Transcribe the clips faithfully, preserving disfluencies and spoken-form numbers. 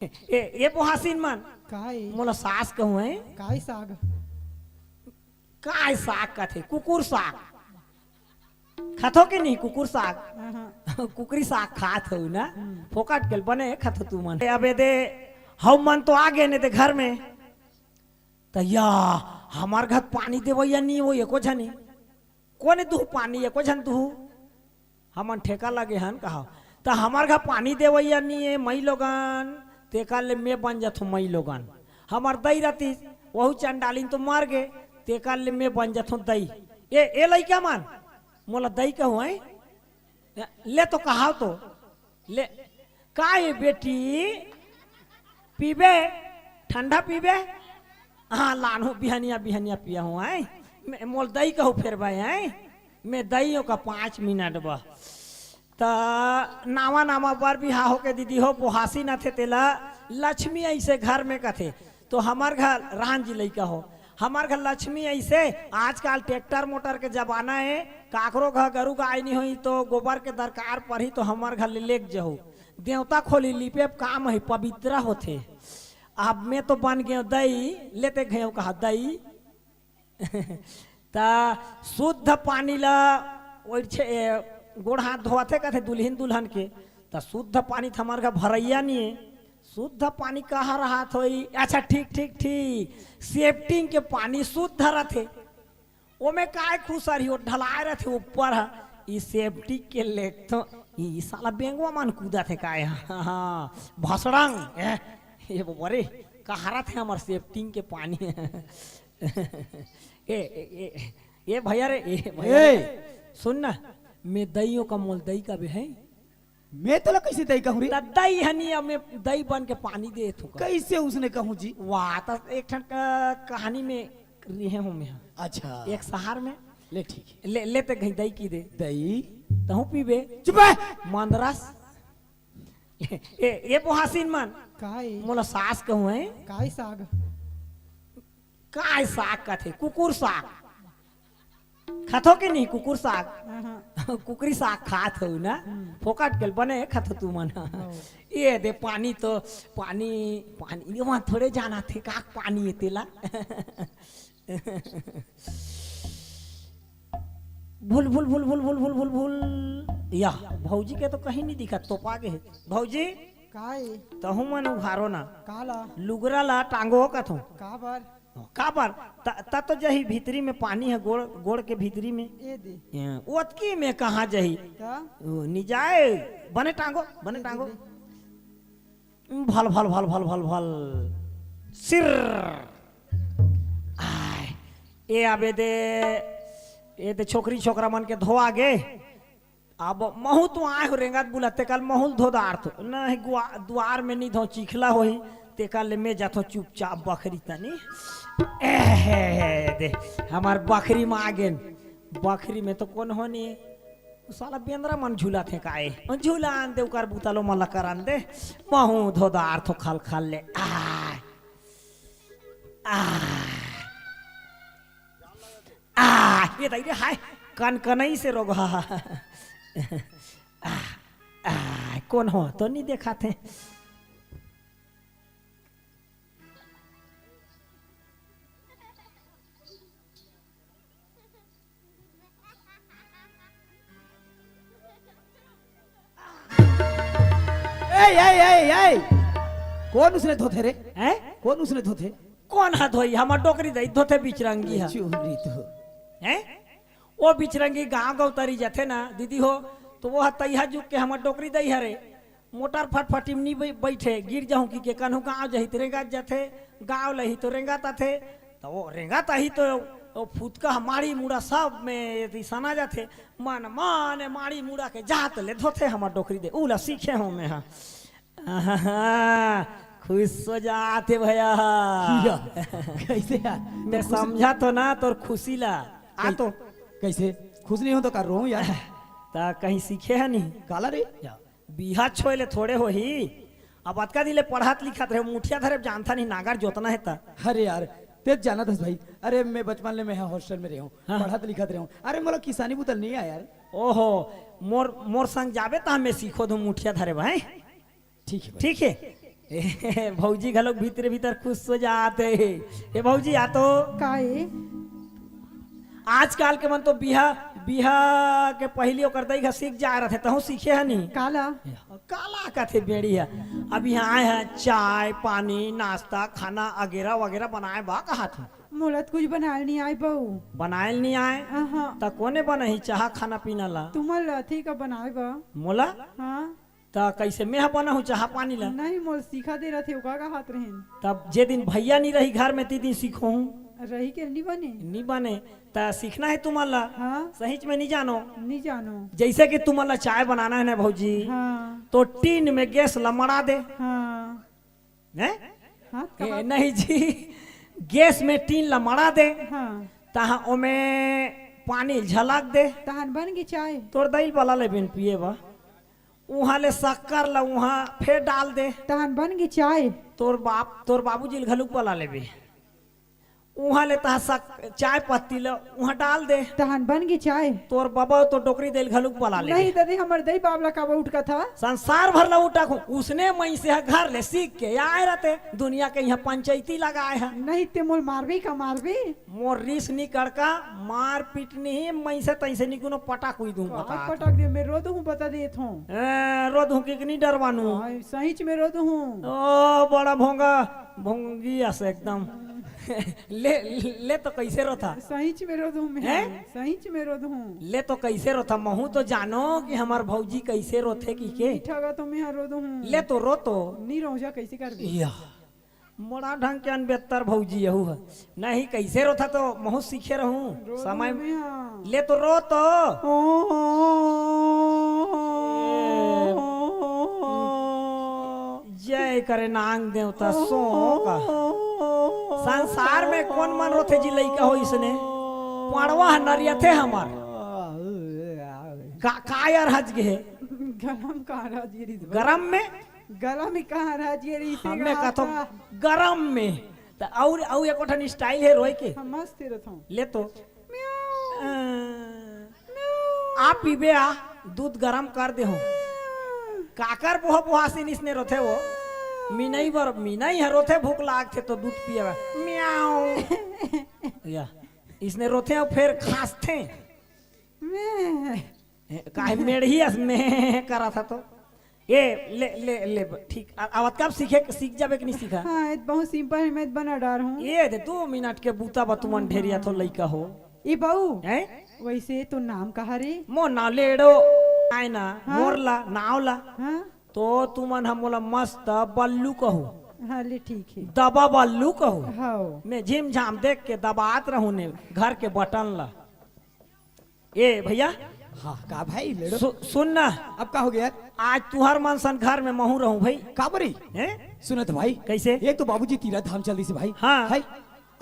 ए, ए बोहासिन मन, काय? मोला सास कहूं, हैं? काय साग? काय साग कथे? कुकुर साग। खाथो के नहीं कुकुर साग? हाँ, हाँ। कुकरी साग खात हो ना? हम्म। फोकट के बने खाथो तू मन। ए, अबे दे, हम मन तो आ गए ने दे घर में। त या, हमार घर पानी देवैया नहीं हो, एको झनी। कोन दुहू पानी, एको झन दुहू? हमन ठेका लगे हन कहा। त हमार घर पानी देवैया नहीं है, मई लोगन, तेकर ले मैं बन जाथों मई लोगन। हमार दई रतिस, वहू चंडालिन तो मर गे, तेकर ले मैं बन जाथों दई। ए, ए लइका मन, मोला दई कहूं, हैं? ले तो कहाव तो, ले। का ए बेटी, पीबे? ठंडा पीबे? हाँ, लानहूं, बिहनिया, बिहनिया पिया हूं, हैं? मैं, मोल दई कहूं फेर भाई, हैं? मैं दई ओका पाँच मिनट बा। त नावा, नावा बर बिहा होके दीदी हो, बोहासिन आथे तेला लक्ष्मी अइसे घर में कथे। तो हमार घर राम जी लइका हो, हमार घर लक्ष्मी अइसे। आजकल ट्रैक्टर मोटर के जमाना है, काकरो घर गरु गाय नहीं होई तो गोबर के दरकार पड़ही तो हमार घर ले लेके जहू। देवता खोली लिपे काम है, पवित्र होथे। अब मैं तो बन गयो दई, लेते गयो कहा दई। त शुद्ध पानी ला ओइर छे, ए, गोड़ हाथ धोवाथे कथे दुल्हिन दुल्हन के। त शुद्ध पानी त हमार घर भरैया नहीं है। शुद्ध पानी कहाँ रहत होई? अच्छा, ठीक, ठीक, ठीक, सेप्टिंग के पानी शुद्ध रथे। ओमे काय खुसर ही, वो ढलाए रथे ऊपर ह। ई सेप्टिक के लेख तो ई साला बेंगवा मन कूदत हे काय? हाँ, हाँ, भसड़ंग, ए, ये बरे, कहारत हे हमर सेप्टिंग के पानी। ए, ए, ए, ए भैया रे, ए भैया रे, ए! सुन ना, मैं दइयों का मोल दई का बे है। मैं तोला कैसे दई कहूँ रे? त दई हनी, अब मैं दई बन के पानी देत हूँ का। कैसे उसने कहूँ जी? वाह, त एक ठन क-, कहानी में रिहे हूँ मैं। अच्छा। एक शहर में। ले ठीक है। ले, ले ते घई दई की दे। दई। तहूँ पीबे। चुप है। मंदरस। ए, ए, ए बोहासिन मन। काय? मोला सास कहूँ है। काय साग? काय साग कथे? कुकुर साग। खाथो के नहीं कुकुर साग? हाँ, हाँ। कुकरी साग खात हो ना? हम्म। फोकट के बने खाथो तू मन। हाँ। ये दे पानी तो, पानी, पानी, ये वहाँ थोड़े जाना थे, का पानी है तेला? भूल, भूल, भूल, भूल, भूल, भूल, भूल, भूल। या, भौजी के तो कहीं नहीं दिखा, तोपा गे हे। भौजी, काय? तहूँ मन उघारो ना। काला? लुगरा ला टांगो कथो। काबर? काबर? त, त तो जही भीतरी में पानी है, गोड़, गोड़ के भीतरी में। ए दे। ये, ओतकी में कहाँ जही? त? ओ, नि जाए, बने टांगो, बने ए दे, टांगो। दे। भल, भल, भल, भल, भल, भल। सिर। आय। ए आबे दे, ए दे छोकरी छोकरा मन के धोआ गे। अब महू तो आए हो रेंगत बुलत, तेकर महू ल धो डारथो। नहीं, गुआ-, दुआर में नहीं धो, चिखला होही, तेकर ले मैं जाथो चुपचाप बखरी तनी। एहे दे, हमार बखरी में आ गेन। बखरी में तो कोन होनी? साला बेंदरा मन झूलत हे काए? झूला आन दे, उकर बुतलो मन ला करन दे। महू धो डारथो खल खल ले। आ, आ, आ, ये दाई रे, हाय, कनकनई से रोगहा। आ, आ, कोन हो? तो नहीं देखाथे। ए, ए, ए, ए! कोन उसने धोथे रे? हैं? कोन उसने धोथे? कोन हा धोई? हमर डोकरी दई धोथे बिचरंगी हा। चुहरी तो। हैं? ओ बिचरंगी गांव गांव तरी जाथे ना, दीदी हो, तो वो हा तइहा जुग के हमर डोकरी दई हरे। मोटर फटफटी में नी बै-, बैठे, गिर जाहूं कि के कन्हू गाँव जाही त रेंगत जाथे, गाँव लही तो रेंगत आथे, त वो रेंगत आही तो वो फुतका ह माड़ी मुड़ा सब में एती सना जाथे। मन माने माड़ी मुड़ा के जात ले धोथे हमर डोकरी दे, उला सीखे हों मैं हा। आहा, खुश हो जाथे भैया। या, कैसे यार? मैं खुश समझा तो ना तोर खुशी ला। आ कै-, तो। कैसे? खुश नहीं हो तो का रोऊं यार? त कहीं सीखे है नहीं? काला रे? या। बिहा छोए ले थोड़े होही। अब अतका दिन ले पढ़त लिखत रहे, मुठिया धरे जानता नहीं, नागर जोतना है त। अरे यार, तेज जानत हस भाई। अरे, मैं बचपन ले मैं हा हॉस्टल में रहे हूँ, हाँ। पढ़त लिखत रहे हूँ। अरे, मोला किसानी बुतल नहीं आय यार। ओहो, मोर, मोर संग जाबे त मैं सीखो दूँ मुठिया धरे भाई। ठीक है भाई। ठीक है। ए, भौजी घलोक भीतरे भीतर खुश हो जात हे। ए भौजी, आ तो। का ए? आजकल के मन तो बिहा, बिहा के पहिली ओकर दई घर सीख जाए रथे, तहूँ सीखे ह नहीं। काला? काला कथे बेड़ी ह। अब यहाँ आए ह, चाय, पानी, नाश्ता, खाना अगेरा वगैरह बनाए बा कहत हे। मोला तो कुछ बनाए नहीं आए बहू। बनाए नहीं आए? अहाँ। त कोने बनाही चाह खाना पीना ला? तुमन ला ठीक बनाए बा। मोला? हाँ। त कइसे मेंह बनाहूँ चाह पानी ला? नहीं, मोला सीखा दे रथे, ओका कहत रहेन। तब जे दिन भैया नहीं रही घर में, ती दिन सीखोहूँ। रही के नहीं बने? नहीं बने। त सीखना हे तुमन ला। हाँ। सहीच में नहीं जानो। नहीं जानो। जैसे कि तुमन ला चाय बनाना हे ना भौजी, हाँ। तो टीन में गैस ला मड़ा दे। हाँ। हैं? हाँ, ए, कहा नहीं जी, गैस में टीन ला मड़ा दे। हाँ। तहाँ ओमे पानी झलक दे। तहन बन गे चाय। तोर दई ल बला लेबे न पिए बा। उहाँ ले शक्कर ला उहाँ फेर डाल दे। तहन बन गे चाय। तोर बाप, तोर बाबूजी ल घलुक बला लेबे। उहाँ ले तहाँ शक-, चाय पत्ती ला उहाँ डाल दे। तहन बन गे चाय। तोर बबा, तोर डोकरी दई ल घलुक बला लेबे। नहीं ददी, हमर दई बाप ला काबर उटकत हवस? संसार भर ला उटकहूँ। उसने मइनसे ह घर ले सीख के आए रथे, दुनिया के इहाँ पंचायती लगाए ह। नहीं ते मोला मारबे का मारबे? मोर रिस निकड़का, मार पीट नहीं, मइनसे तइसे निकुनो पटक हुई दूँ बता। पटक दे, मैं रो दूँ, बता देत हूँ। ए, रो दूँ कि नहीं डरवानू? हाँ, सहीच में रो दूँ। ओ, बड़ा भोंगा, भोंगी अस एकदम। ले, ले तो कइसे रोथा? सहीच में रो दूँ मैं। हैं? सहीच में रो दूँ। ले तो कइसे रोथा? महूँ तो जानो कि हमर भौजी कइसे रोथे कि के। मीठा गा तो मैं रो दूँ। ले तो रो तो। नी रोजा कइसे कर दे? या। मोड़ा ढंग के अनबेत्तर भौजी यहू ह। नहीं, कइसे रोथा तो महूँ सीखे रहूँ। रो समय दूँ मैं, हाँ। ले तो रो तो। ओ, जय करे नांग देवता सो का। संसार में कोन मन रोथे जी लइका हो इसने? पड़वा ह नरियथे हमर। का, का यार हज गे हे? गरम का राजगिरी। गरम में? गला में कहाँ राजगिरी से हमें का कथो था? गरम में। त अउ, अउ एको ठन style हे रोए के। हाँ, मस्त रथों। ले तो। म्याऊ। अ, म्याऊ। आ पीबे आ, दूध गरम कर देहूँ। काकर बोहा बोहा से निसने रोथे वो? मिनई बर, मिनई ह रोथे, भूख लागथे तो दूध पिएगा। म्याऊ। या, इसने रोथे अउ फेर खांसथे। म्याऊ। ए, काहे मेढ़ी अस में करत ह तो? ए, ले, ले, ले, ब-, ठीक। आ, आवत कब सीखे, सीख जाबे कि नहीं सीखा? हाँ, ये तो बहुत simple है, मैं तो बना डार हूँ। ये दे, दो मिनट के बूता बा तुमन ढेरिया थो लइका हो। ए बहू, हैं? वैसे तो नाम कहा रे? मोर नाव लेड़ो, आय ना, हाँ? मोर ला, नाव ला। हाँ? तो तुमन ह मोला मस्त बल्लू कहू। हाँ, ले ठीक है। दबा बल्लू कहू। हाँ। मैं झिम झाम देख के दबात रहूँ ने घर के बटन ला। ए भैया। हाँ, का भाई, लेड़ो। सु-, सुन ना। अब का हो गया? आज तुहर मन सन घर में महूँ रहूँ भाई। का बरी? हैं? सुनत भाई। कैसे? एक तो बाबूजी तीरथ धाम चल दिस भाई। हाँ। भाई,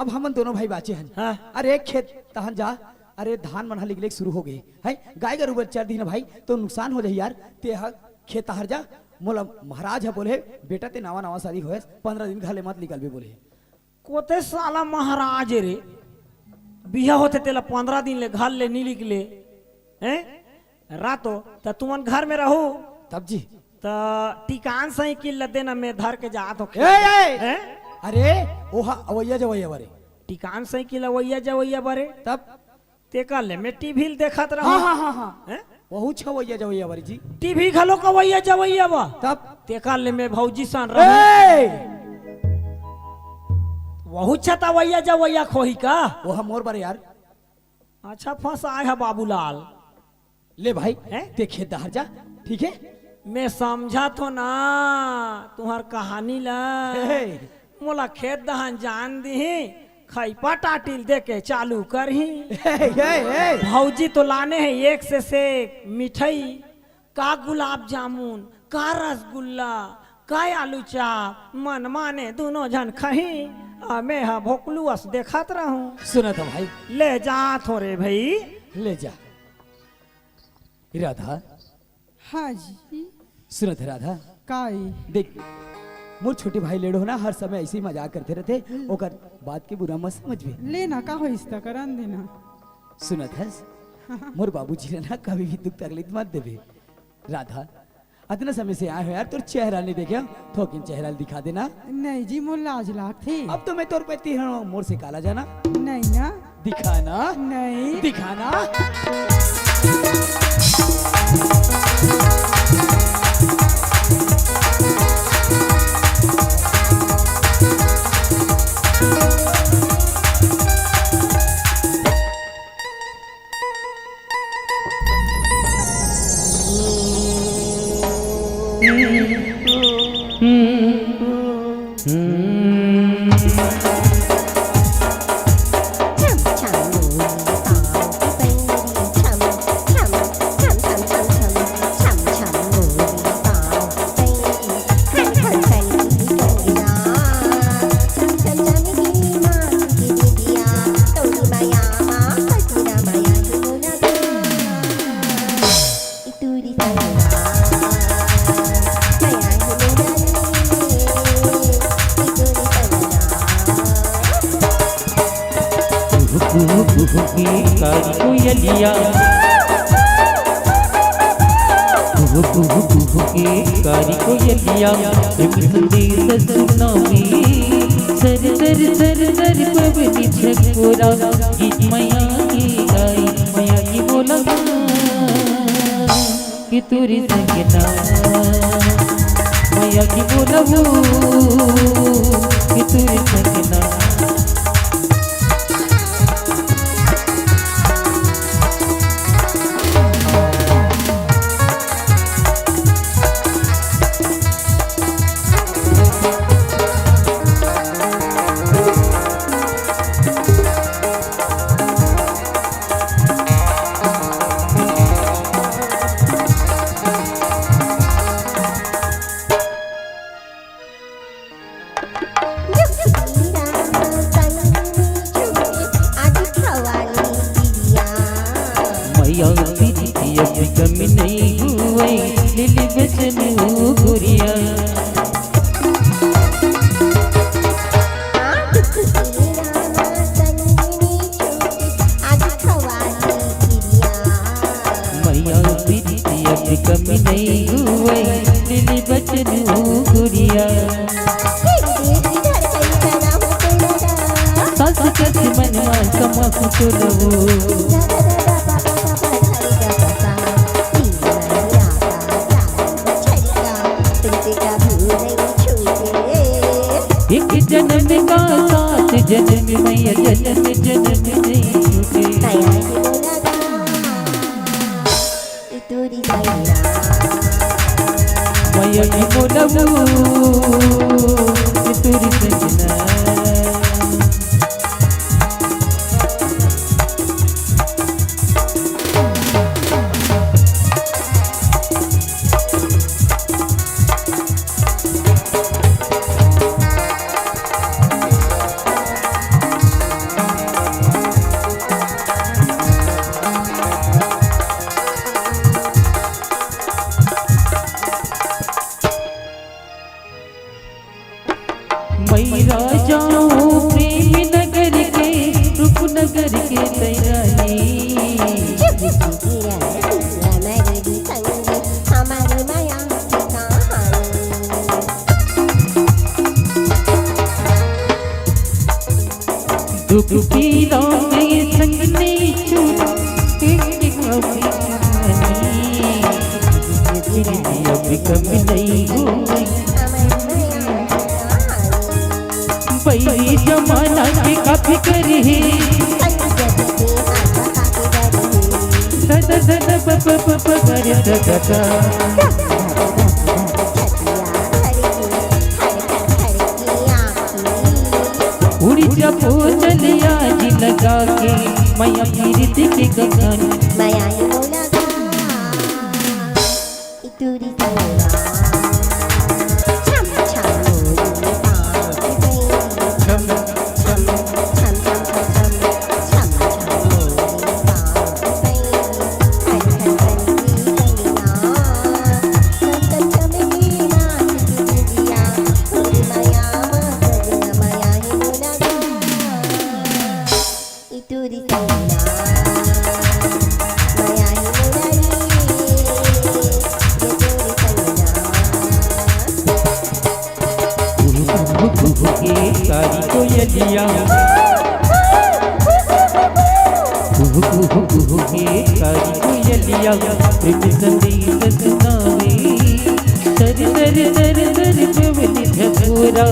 अब हमन दोनों भाई बाचे हन। हाँ। अरे खेत तहन जा, अरे धान मन ह निकले शुरू हो गए। है, गाय गरू बर चर दिन भाई, तो नुकसान हो जाही यार। ते ह खेत तहर जा, मोला महाराज ह बोले, "बेटा ते नवा नवा शादी होयस, पंद्रह दिन घर ले मत निकलबे," बोले। कोते साला महाराज रे, बिहा होथे तेला पंद्रह दिन ले घर ले नी निकले, हैं? रातो, त तुमन घर में रहू। तब जी। त टिकान साइकिल ल देना, मैं धर के जात हो ए, खेत। ए! हैं? अरे, ओहा अवैया जवैया बारे। टिकान साइकिल अवैया जवैया बारे। तब? तेकर ले मैं टीवी ल देखत रहूं। हाँ, हाँ, हाँ, हाँ। हैं? वहू छवैया जवैया बारी जी। टीवी घलो कवैया जवैया बा। तब? तेकर ले मैं भौजी सन रहूं। ए! वहू छतवैया जवैया खोही का? वो हम मोर बारे यार। अच्छा, फंसाय ह बाबूलाल। ले भाई, हैं? ते खेत डहर जा, ठीक है? मैं समझा थो ना तुहर कहानी ला। हे। मोला खेत डहन जान दिही, खैपा टाटिल दे के चालू करही। हे, हे, हे। भौजी तो लाने हे एक से सेक मिठाई, का गुलाब जामुन, का रसगुल्ला, का आलू चाप, मन माने दुनो झन खही, अ मैं ह भोकलू अस देखत रहूं। सुनत ह भाई। ले जात हो रे भाई। ले जा। राधा। हाँ जी। सुनत ह राधा। का ई? देख, मोर छोटे भाई लेड़ो ना हर समय ऐसे ही मजाक करते रहते, हम्म। ओकर बात के बुरा मत समझबे। ले ना, का होइस त करन देना। सुनत हस? मोर बाबूजी ला ना कभी भी दुख तकलीफ मत देबे। राधा, अतना समय से आए हो यार, तोर चेहरा नहीं देखे, थोकिन चेहरा दिखा देना। नहीं जी, मोर लाज लागथे। अब तो मैं तोर पति हूँ, मोर से काला जाना। नहीं ना। दिखाना। नहीं। दिखाना। कुहू कुहू कुहू के कारी कोयलिया, कुहू कुहू कुहू के कारी कोयलिया, एक संदेश सुनावी, सर सर सर सर पवनी छकोरा, गीत मैया के गाई, मैया के बोला कि तुरी संगना, मैया की बोलबू कि तुरी संगना। मैया प्रीतिया की कमी नहीं हुई, लिली बचन हो गुरिया। मैया प्रीतिया की कमी नहीं हुई, लिली बचन हो गुरिया। सास कस मन मा कमा कुचलो। एक जन्म का सात जन्म, मैया जन्म जन्म नहीं छूटे। मैया की बोलबू कि तुरी संगना। मैं राजाओं प्रेम नगर के, रूप नगर के तैयारी। हमारी माया की कहानी। दुख पीड़ा में संग नहीं छूटा, तेरी अभी कहानी। अभी कम नहीं हुई। पहली जमाना के काफी करी। धन धन प प प प ग रे ध ध ध। उड़ी जा पोचलिया जी लगा के, मैया पीरित के गगन। मैया ये बोला गा, इतुरी सैया। छम छम मोरी पाँव पे। छम छम छम छम छम छम। छम छम मोरी पाँव पे। खन खन खन की सैया। छम छम छम की नाच की बिंदिया। मोरी मैया माँ सजना मैया ही बोला गा। इतुरी सैया, मैया चलिया। कुहू कुहू कुहू के कारी कोयलिया, प्रेम संदेश सुनावे। तर तर तर तर पवन झकोरा,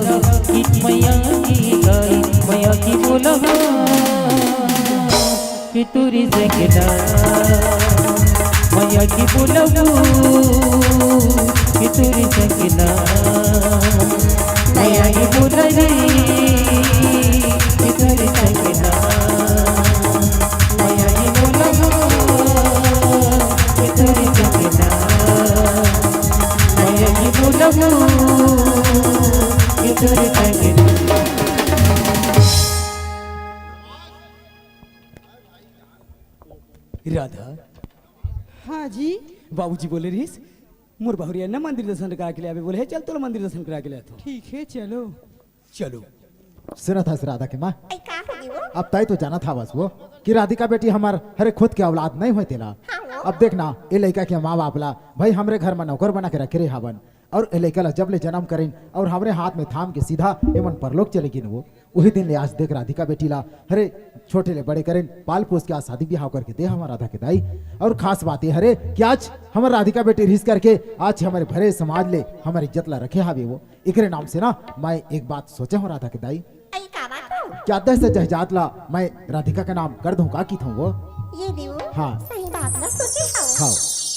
गीत मैया के गाई, मैया के बोला। कि तोरी संगना, मैया के बोलबू, कि तोरी संगना, मैया के बोलबू, कि तोरी संगना, मैया के बोलबू, कि तोरी संगना, मैया के बोलबू, कि तोरी संगना। राधा। हाँ जी। बाबूजी बोले रहिस, मोर बहुरिया न मंदिर दर्शन करा के ले आबे बोले हे, चल तोला मंदिर दर्शन करा के ले आथों। ठीक है, चलो। चलो। सुनत हस राधा के माँ? ए, का होगे वो? अब तैं तो जानत हवस वो कि राधिका बेटी हमर हरे खुद के औलाद नहीं होय तेला। हाँ वो। अब देख ना, ए लइका के माँ बाप ला भाई हमरे घर म नौकर बना के रखे रहे हावन, अउ ए लइका ला जब ले जनम करेन अउ हमरे हाथ में थाम के सीधा एमन परलोक चले गिन वो, उही दिन ले आज देख राधिका बेटी ला हरे छोटे ले बड़े करेन, पाल पोस के आज शादी बिहाव करके दे हमर राधा के दाई। अउ खास बात ये हरे कि आज हमर राधिका बेटी रिहिस करके आज हमरे भरे समाज ले हमर इज्जत ला रखे हावे वो। एकरे नाम से ना मैं एक बात सोचे हूँ राधा के दाई। अई का बात हो? क्या आधा हिस्सा जायदाद ला मैं राधिका के नाम कर दूं, का किथों वो? ये देवो, हाँ। सही बात ला सोचे हूँ। हाँ।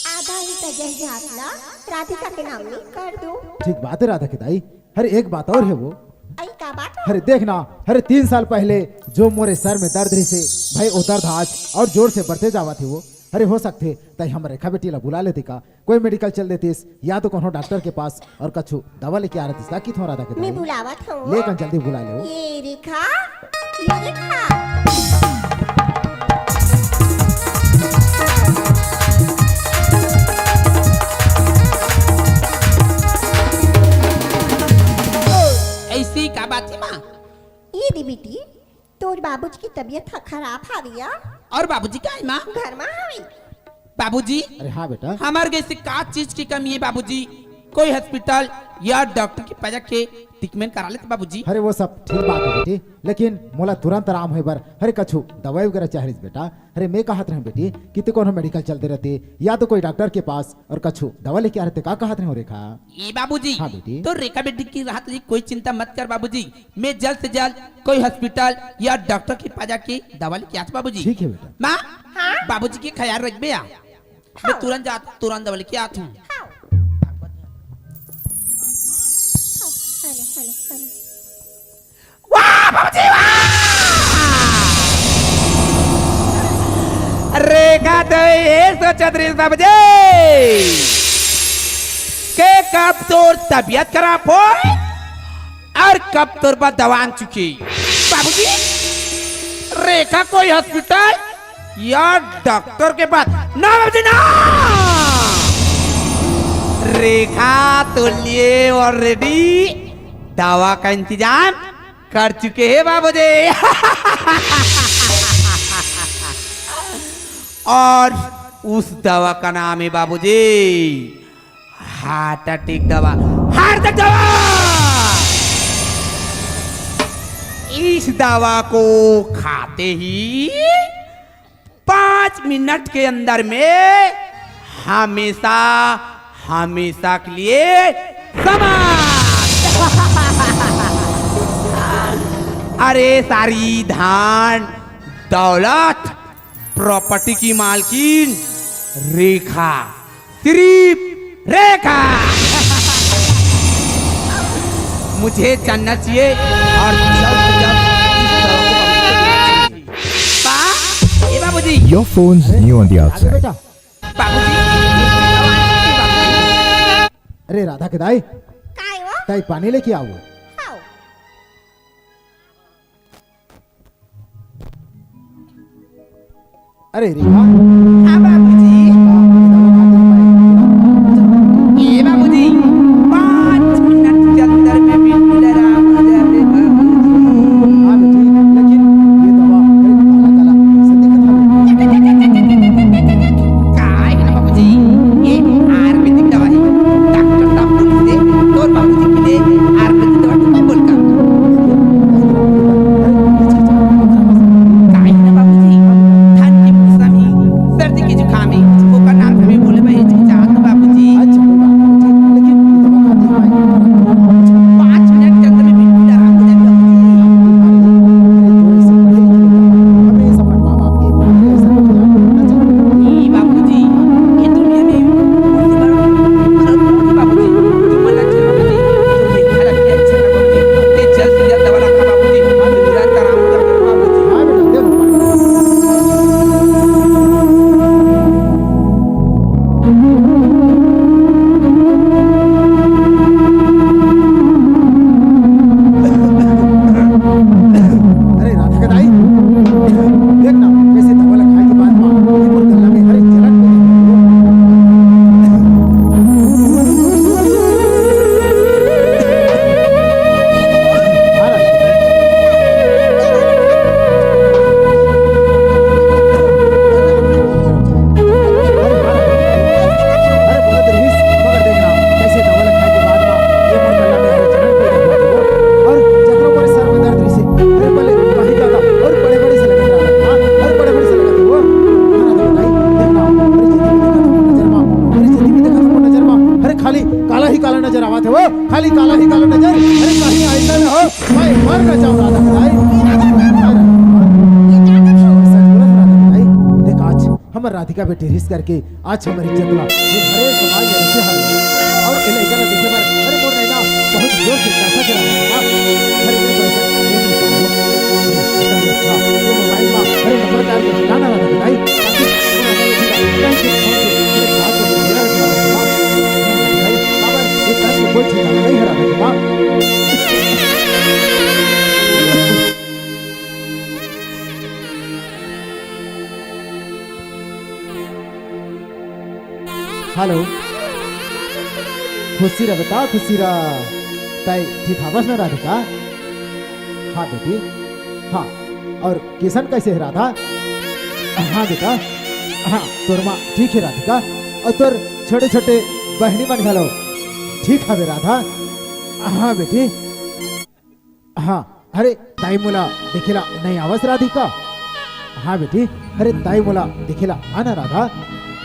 आधा हिस्सा जायदाद ला राधिका के नाम में कर दूं। ठीक बात है राधा के दाई। हरे एक बात और है वो। अई का बात हो? हरे देख ना, हरे तीन साल पहले जो मोरे सर में दर्द रहिसे, भाई वो दर्द आज अउ जोर से बढ़ते जावत हे वो। हरे हो सकथे तैं हमर रेखा बेटी ला बुला लेते का, कोई मेडिकल चल देतिस या तो कोनो डॉक्टर के पास अउ कछु दवा लेके आ रहतिस का किथों राधा के दाई। मैं बुलावत हूँ। ले कन जल्दी बुला ले वो। ये रेखा, ये रेखा। ऐसी का बात है माँ? ये दे बेटी, तोर बाबूजी की तबीयत ह खराब हावे या? अउ बाबूजी का है माँ? घर मा हावे। बाबूजी, अरे हाँ बेटा। हमर घर से का चीज की कमी है बाबूजी? कोई हॉस्पिटल या डॉक्टर के पास जाके ट्रीटमेंट करा लेते बाबूजी। अरे वो सब ठीक बात है बेटी, लेकिन मोला तुरंत आराम होए बर हरे कछु दवाई वगैरह चाहे बेटा। अरे मैं कहत रहें बेटी कि ते कोनो मेडिकल चलते रहते या तो कोई डॉक्टर के पास अउ कछु दवा लेके आ रहते, का कहत रहें रेखा? ए बाबूजी, हाँ बेटी। तो रेखा बेटी की रहत जी कोई चिंता मत कर बाबूजी, मैं जल्द से जल्द कोई हॉस्पिटल या डॉक्टर के पास जाके दवा लेके आत बाबूजी। ठीक है बेटा। माँ, हाँ? बाबूजी के ख्याल रखबे या। मैं हाँ। तुरंत जात, तुरंत दवा लेके आत हूँ। हाँ। Hello, hello, hello. वाह बाबूजी वाह! रेखा तो ये सोचत रहिस बाबूजी के कब तोर तबीयत खराब होए अउ कब तोर बर दवा आन चुकी। बाबूजी, रेखा कोई हॉस्पिटल या डॉक्टर के पास ना बाबूजी ना। रेखा तो लिए ऑलरेडी दवा का इंतजाम कर चुके हैं बाबूजी। और उस दवा का नाम है बाबूजी हार्ट अटैक दवा, हार्ट अटैक दवा। इस दवा को खाते ही पांच मिनट के अंदर में हमेशा, हमेशा के लिए समाप्त। अरे सारी धन दौलत, प्रॉपर्टी की मालकिन रेखा, सिर्फ रेखा। मुझे जानना चाहिए और जल्द से जल्द इस तरह को बा, ए बाबूजी। Your phone's new on the outside. बेटा। बाबूजी। अरे राधा के दाई, काय वो? ताई पानी लेके आओ। हाँ। अरे रेखा। हाँ बाबूजी। ए बाबूजी, पाँच मिनट के अंदर में बिल्कुल आराम हो जावे बाबूजी। हाँ बेटी, लेकिन ये दवा, अरे काला काला कैसे दिखत हवे? काय है ना बाबूजी, ये आयुर्वेदिक दवा है। डॉक्टर साहब बोलिस हे, तोर बाबूजी के लिए आयुर्वेदिक दवा तो मैं बोलता हूँ। मैं मर न जाऊं राधा के दाई। मैं राधा के दाई। सच बोलत राधा के दाई। देख आज हमर राधिका बेटी रिस करके आज हमर इज्जत ला ये भरे समाज में रखे हवे। अउ ए लइका ला देखे बर अरे मोर नैना बहुत जोर से तड़पत हे राधा के दाई। अरे मोर पैसा ये नहीं पाऊँ। अरे ये मोबाइल मा अरे नंबर डाल के हटाना राधा के दाई। ताकि मोर राधा के दाई के फोन से मेरे साथ में मेरा रखना राधा के दाई। बाबा ये तन के कोई ठिकाना नहीं है राधा के दाई। हेलो, खुशी रह बेटा, खुशी रह। तै ठीक हवस न राधिका? हाँ बेटी, हाँ। अउ किशन कैसे हे राधा? हाँ बेटा, हाँ तोर माँ ठीक हे राधिका, अउ तोर छोटे छोटे बहिनी मन घलो ठीक हवे राधा। हाँ बेटी, हाँ। अरे दाई मोला देखेला नहीं आवस राधिका? हाँ बेटी। अरे दाई मोला देखेला आना राधा।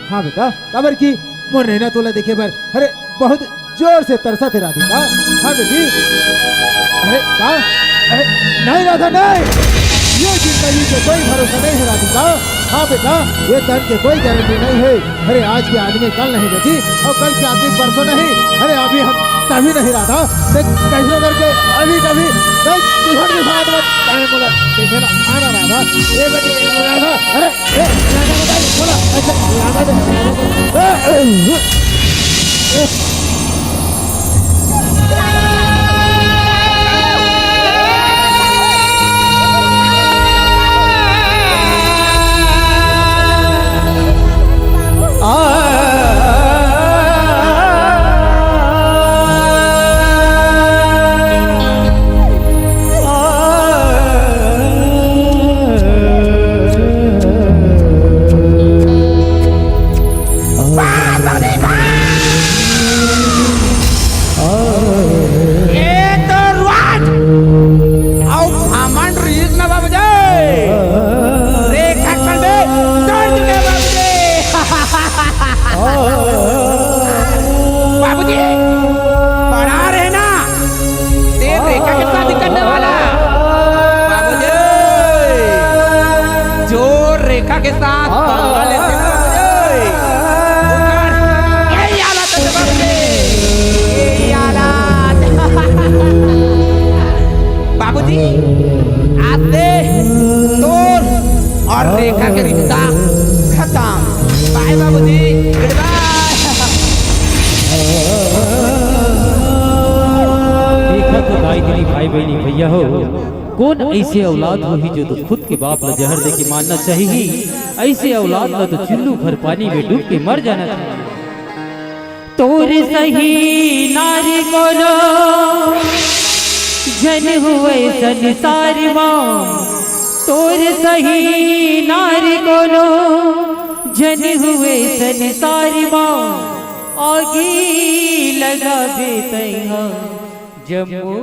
हाँ बेटा, काबर कि मोर नैना तोला देखे बर अरे बहुत जोर से तरसत हे राधिका। हाँ बेटी। अरे का? अरे नहीं राधा नहीं, ये जिंदगी के कोई भरोसा नहीं है राधिका। हाँ बेटा, ये तन के कोई गारंटी नहीं है। अरे आज के आदमी कल नहीं बची, अउ कल के आदमी परसों नहीं। अरे अभी हम तभी नहीं राधा, देख कैसो करके अभी कभी देख किशन के साथ में टाइम बोला देखे ना आना राधा। ये बेटी राधा, अरे ए राधा, राधा बोला ऐसे राधा दे। ए तो रुआज! अउ घमंड रहिस ना बाबूजी। रेखा कर दे, तोड़ दे बाबूजी। बाबूजी, बड़ा रहे ना। तें रेखा के शादी करने वाला। बाबूजी, जो रेखा के साथ पंगा लेथे ना, बाबूजी, ओकर यही हालत हे बाबूजी, यही हालत। बाबूजी, आज से तोर अउ रेखा के रिश्ता खतम। बाय बाबूजी, गुड बाय। देखा तो दाई दीदी, भाई बहिनी, भैया हो, कोन अइसे औलाद होही जो तो खुद के बाप ला जहर दे के मारना चाहिही? अइसे औलाद ला तो चुल्लू भर पानी में डूब के मर जाना चाहिए। तोर सही नारी कोनो झन होवय संसार मा, तोर सही नारी कोनो झन होवय संसार मा, आगी लगाबे तैं हा जम्मो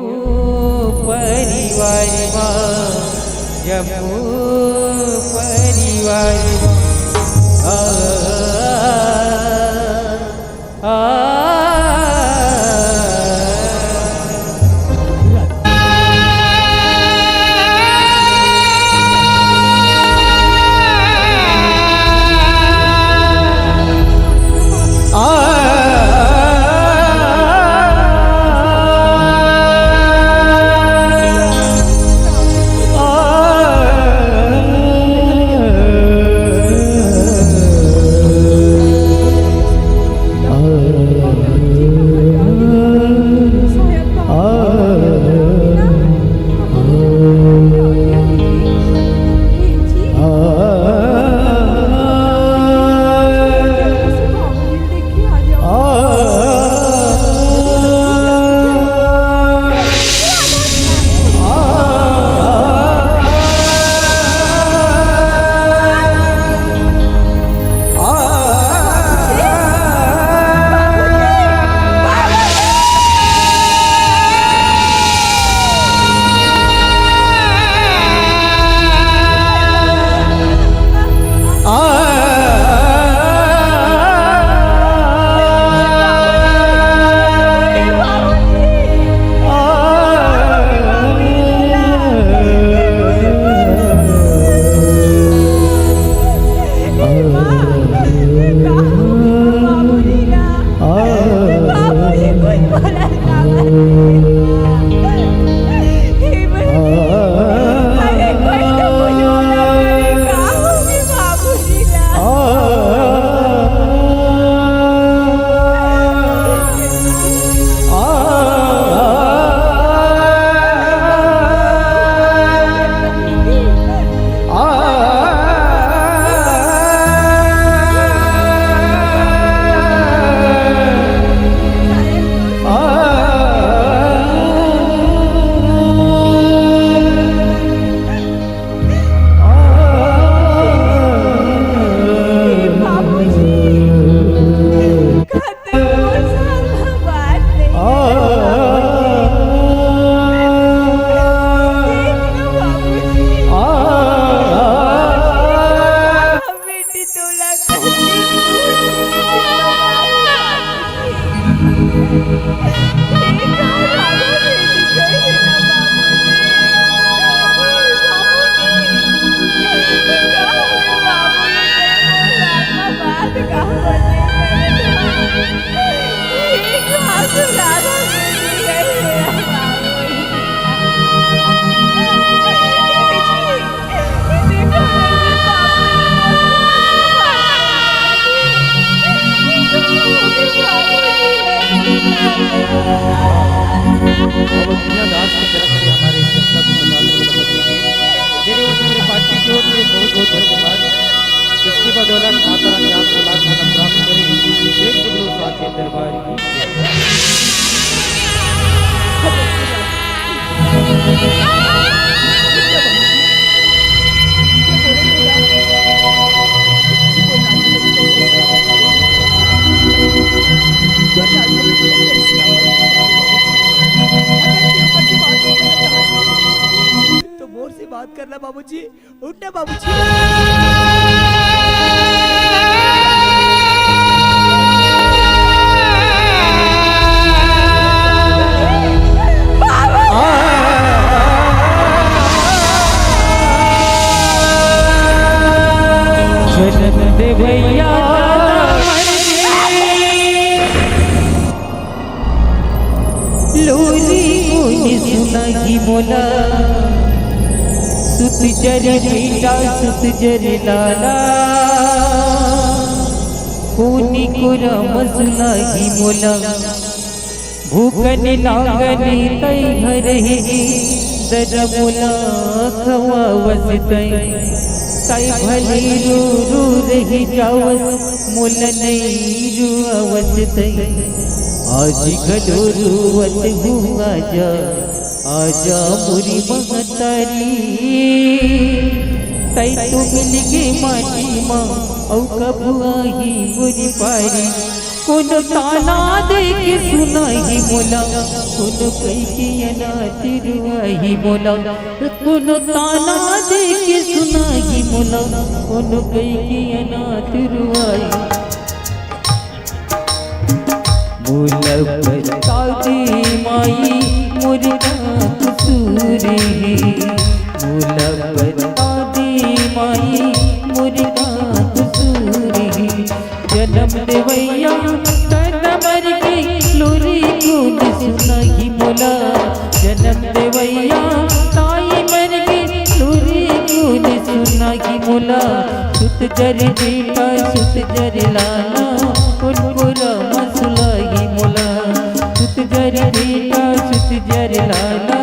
परिवार मा, जम्मो परिवार मा। आ, आ, मत करना बाबूजी, उठना बाबूजी। जनम देवैया लोरी कोनी सुनाही मोला, सुत जर बेटा सुत जर लाला, कोनी कोरा म सुनाही मोला। भूखन नांगन तै हरही, दर मोला खवावस तै। तै भले रो रो रहि जावस, मोला नइ रुआवस तै। आज घलो रोवत हूँ आजा, आजा मोरी महतारी। तै तो मिलगे माटी मा, अउ कब आही मोरी पारी। कोनो ताना दे के सुनाही मोला, कोनो कहि के अनाथ रुआही मोला। कोनो ताना दे के सुनाही मोला, कोनो कहि के अनाथ रुआही। मोला बता दे माई मोर का कसूर हे, मोला बता दे माई मोर का कसूर हे। जनम देवैया तन मर के लोरी कोनी सुनाही मोला। जनम देवैया ताई मर के लोरी कोनी सुनाही मोला। सुत जर बेटा सुत जर लाला, कोन कोरा म सुलाही मोला। सुत जर बेटा सुत जर लाला,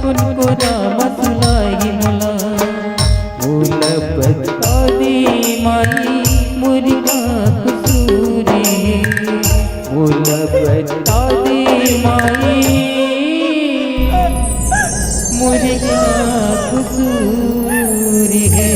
कोन कोरा म सुलाही मोला। मोला बता दे माई मोर का कसूर हे, मोला बता दे माई मोर का कसूर हे।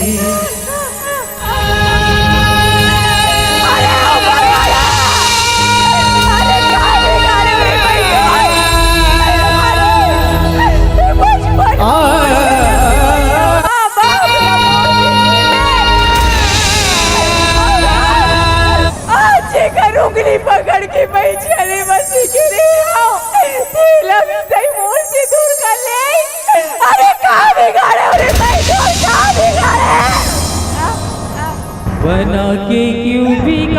आज जेकर उंगली पकड़ के मैं चले बसी के रे आओ, तिलक से मोर से दूर कर ले। अरे का बिगाड़े, अरे मैं तो का बिगाड़े? बना के क्यूबिक